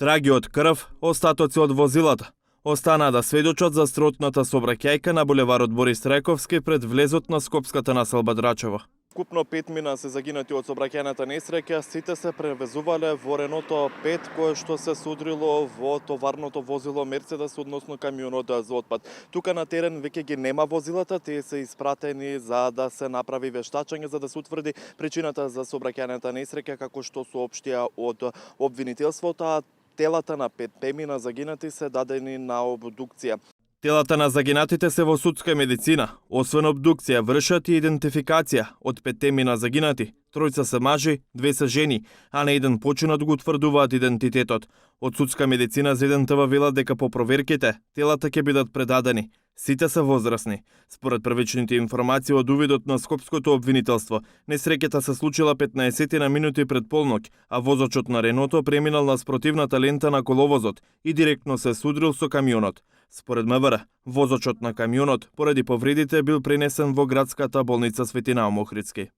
Траги од крв, остатоци од возилата останаа да сведочат за стротната сообраќајка на булеварот Борис Трајковски пред влезот на скопската населба Драчево. Купно 5 мина се загинати од сообраќајната несреќа, сите се превезувале во Реното 5 кое што се судрило во товарното возило Мерцедес, односно камионот за отпад. Тука на терен веќе ги нема возилата, тие се испратени за да се направи вештачење за да се утврди причината за сообраќајната несреќа, како што соопштија од обвинителството. Телата на 5 пемина загинати се дадени на обдукција. Телата на загинатите се во судска медицина. Освен обдукција, вршат и идентификација од 5 мина загинати. Тројца се мажи, 2 се жени, а на еден починат го утврдуваат идентитетот. Од судска медицина за 1 ТВ велат дека по проверките телата ќе бидат предадени. Сите се возрастни. Според првичните информации од увидот на скопското обвинителство, несреќата се случила 15 на минути пред полноќ, а возачот на Реното преминал на спротивната лента на коловозот и директно се судрил со камионот. Според МВР, возачот на камионот поради повредите бил пренесен во градската болница Свети Наум Охридски.